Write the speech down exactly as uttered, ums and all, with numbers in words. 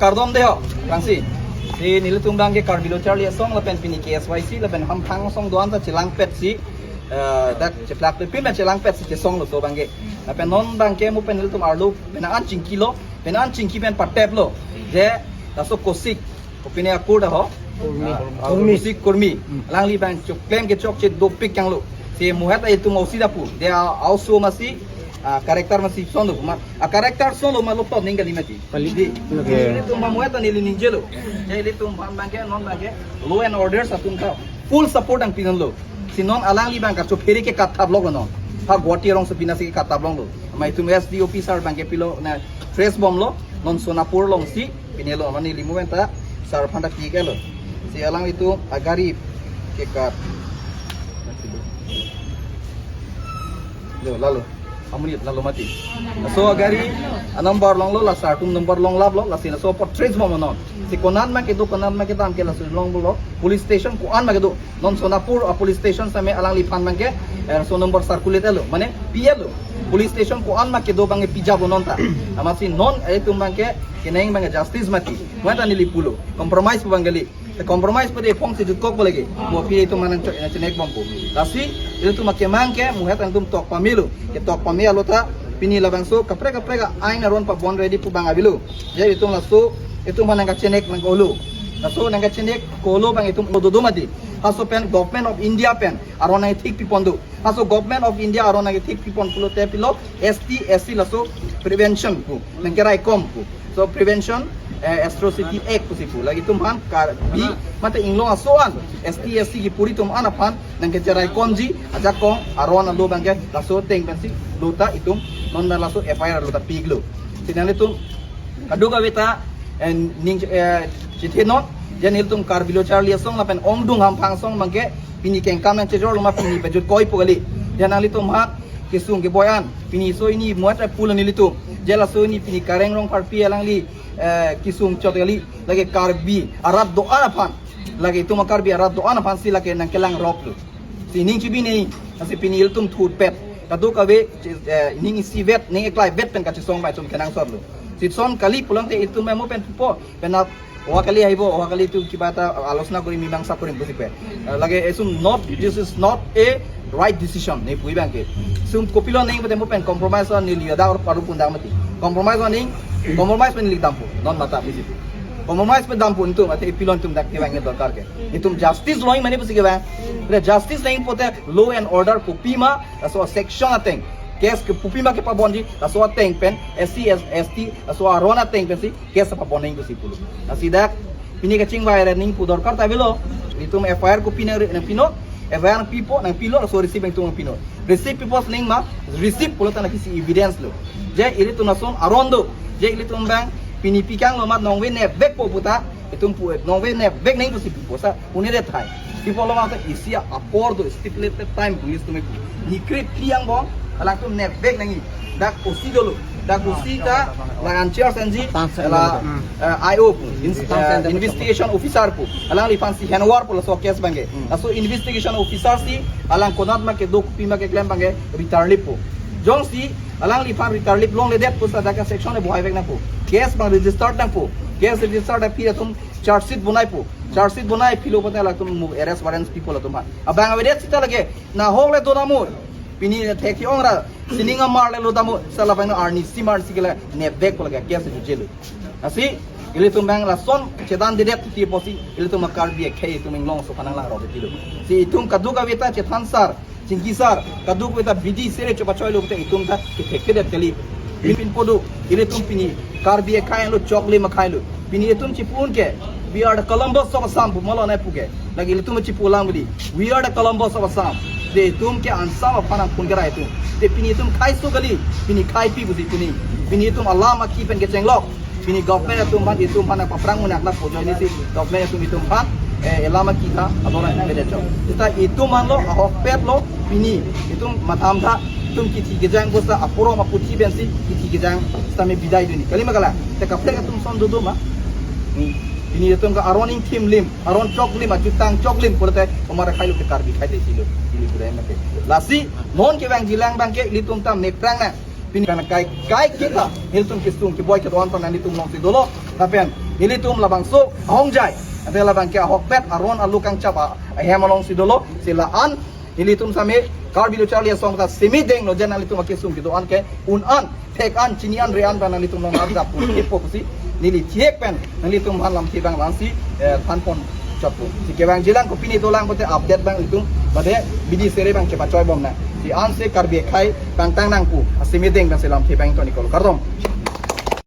Kardom dei ho, bangsi. Si nelitum abangke Karbi Lo Charli Asong lapen pini K S Y C lapen hamphang asong do-an ta chelangpetsi, eh, dak cheplak te pin chelangpetsi chesonglo laso abangke. Lapen non abangke mo pen nelitum arlo pen an chingkilo, pen an chingki pen pateplo. Je laso Kosik, kopine akur dak ho. Kurmi. Ah, ah, Kurmi. Kosik Kurmi. Hmm. Alangli abang choklem kechokche dopik kanglo. Si muhet itum ausi dapu. Dia auso masi, ah, character masi sonlo ma. A character sonlo ma lo to ning kali mati. Kali. Di. Okay. Ilitum abang muhet ta neli ningjelo. Je ilitum abang abangke non abangke law and order atum ta full support nangpidunlo. Si non alangli abang kachophere ke kathaplok non. Ha Guwahati arongsopi nasi kathaploklo. Amat itum S D O officer abangke pilo na press bomlo. Non Sonapur alongsi pinelo, mane neli mo pen ta sir aphan ta pi-iklo. Si alanglitum agari ke kat. Lo, lalo. Amonit lalo mati. Laso agari a-number longlo, la sir atum number longlaplo, lasi laso apot trace bomnon. Si konat ma kedo, konat ma kedam ke laso longbomlo. Police station ko-an ma kedo. Non Sonapur a-police station same alangliphan abangke, eh, laso number circulate-lo. Mane, pi-lo. Police station ko-an ma kedo abangke pijapnon ta. Amatsi non itum abangke keneng abangke justice mati. Mo pen ta neli pulo. Compromise pu abang kali. Te compromise pu de phong si jutkok pu lagi. Mo pi itum manang chok, eh, chenek bompo. Lasi, itum akemang ke, muhet itum tok pamelo. Ketok pame alo ta, pini labangso, kaprek kaprek a-ain aron pabon ready pu abang avelo. Je itum laso, itum manang kachenek nangkoklo. Laso nangkachenek koklo abang itum dodo mati. Laso pen Government of India pen aron nangthik pipon do. Laso Government of India aron nangthik pipon pulote pilo S T S C laso prevention pu. Nangkeraikom pu. So prevention, eh, atrocity act pusi pu. Lake itum aphan Karbi mate inglong aso an S T S C kepuri atum an aphan nangkecheraikomji ajakong aron alo abangke laso ateng pensi lo ta itum non ta laso F I R lo ta pi-iklo. Si nanglitum kadokave ta, eh, ning, eh, chithi non, je nelitum Karbi Lo Charli Asong lapen ongdung hamphang asong abangke pini kengkam nangchejorlo ma pini pejut koi pu kali. Je nanglitum ha kesung keboi an, pini so ini muat pulo nelitum. Je laso ini pini Kareng Rongpharpi alangli, eh, kesung chot kali, lake Karbi arat do-an aphan. Lake itum Karbi arat do-an aphan si lake nangkelang roplo. Si ning chibi nei, lasi pini ilitum thurpet. Kadokave, eh, ning isivet, ning eklaivet pen kachesong abang itum kenangsotlo. Si son kali pulote itum mo pen pupo, pen ap, oha kali ahibo, oha kali itum kiba ta alosona kori mimang sa kori pusi pen. Eh, lake isum not, this is not a right decision, ne pu abangke. Isum kopilo neng pute mo pen compromise on neli ada or paru pundang mati. Compromise on ning, compromise pen neli dampo, non mata pusi pu. Compromise pen dampo itum, ate ipilon itum dak kevang dorkar ke. Itum justice lo-ik mane pusi kevang. Pada justice lo-ik pute law and order kopima, laso section ateng. Case ke kopima kepabonji, laso ateng pen, S C, S T, laso aron ateng pensi, case pabon neng pusi pulo. Lasi dak, pini kachingvai ra ning pu dorkar ta avelo. Itum F I R kopi nang, nangpinon, F I R pipo, nangpilo, laso receipt itum nangpinon. Receipt pipo si ning ma, receipt pulo ta na kisi evidence lo. Je ilitum lason aron do, je ilitum abang, pini pikanglo ma nongve nepvekpo puta, itum pu, nongve nepvek neng pusi pipo sa, une de thai. Pipo lo ma ta isi apor do, stipulated time pu ilitum pu. Ni kre pi angbong, alangtum nepvek nangji. Dak O C dolo. Dak O C ta, la anchar senji, la, eh, I O pu, ins-, eh, investigation officer pu. Alangliphan si handover pu laso case abangke. Laso investigation officer si, alang konat ma kedo kopima keklem abangke, retired po. Jongsi, alangliphan retired longledet pu sa dak section e bohaivek nangpo. Case abang registered nangpo. Case registered aphi atum charge sheet bonaipo. Charge sheet bonai pilo pute latum arrest warrant pipo latum aphan. Abang avedet sita lake, nahok le do dampo. Pini thek-i ong ra, sining amar le lo dampo, sa labang no arnisi marnisi ke le nepvek pu lake case jujelo. Lasi, ilitum abang lason chedan dedet ti pusi, ilitum Karbi akhei itum inglong aso aphan nanglang rok tilo. Si itum kadokave ta chethan sar, chingki sar, kadokave ta bidi sere chopachoilo pute itum ta kethekthedet kali. Pin pin podo, ilitum pini Karbi akhei lo, choklim akhei lo. Pini itum chipu-un ke, we are the Columbus of Assam pu malonai pu ke. Lake ilitum chipu lang bidi, we are the Columbus of Assam. De itum ke Assam aphan nangpun kerai itum. De pini itum khaiso kali, pini khaipi pusi pini. Pini itum alam akhi pen kechenglok. Pini government atum aphan, itum aphan nangpaprang munak na pojoi ni si government atum itum aphan, eh, alam akhi ta, adora bede chok. Sita itum aphan lo, ahokpet lo, pini itum matham tha, itum kithi kejang bosta apurom aputhi pensi kithi kejang sitame bidai dunji. Kali ma kala, te kaprek atum ason dodo ma. Hmm. Pini itum ke aron ingthim lim, aron choklim, ajutang choklim pulote omar akhei lo ke Karbi akhei te silo, ili budai mate. Lasi, non kevangjilang abangke ilitum ta mekprang na. Pini kan kai, kai kita, ilitum kesung keboi kedo-an ta nanglitum alongsi dolo. Lapen, Nelitum labangso ahongjai, ante labang ke ahokpet aron alu kangchap a, ahem alongsi dolo, si la-an nelitum same Karbi Lo Charli Asong ta seme denglo, jen nanglitum akesung kedo-an ke un-an, thek-an, chini-an, re-an ta nanglitum along arjap pu, ipo pusi neli thek pen nanglitum aphan lamthe abang vangsi, eh, thanpon chotpo. Si kevangjilang kopine dolang pulote update abang itum bade bidi sere abang chepachoibom nang. Si ansi Karbi akhei pangtang nang pu aseme deng abangsi lamthe abang toni kolo. Kardom.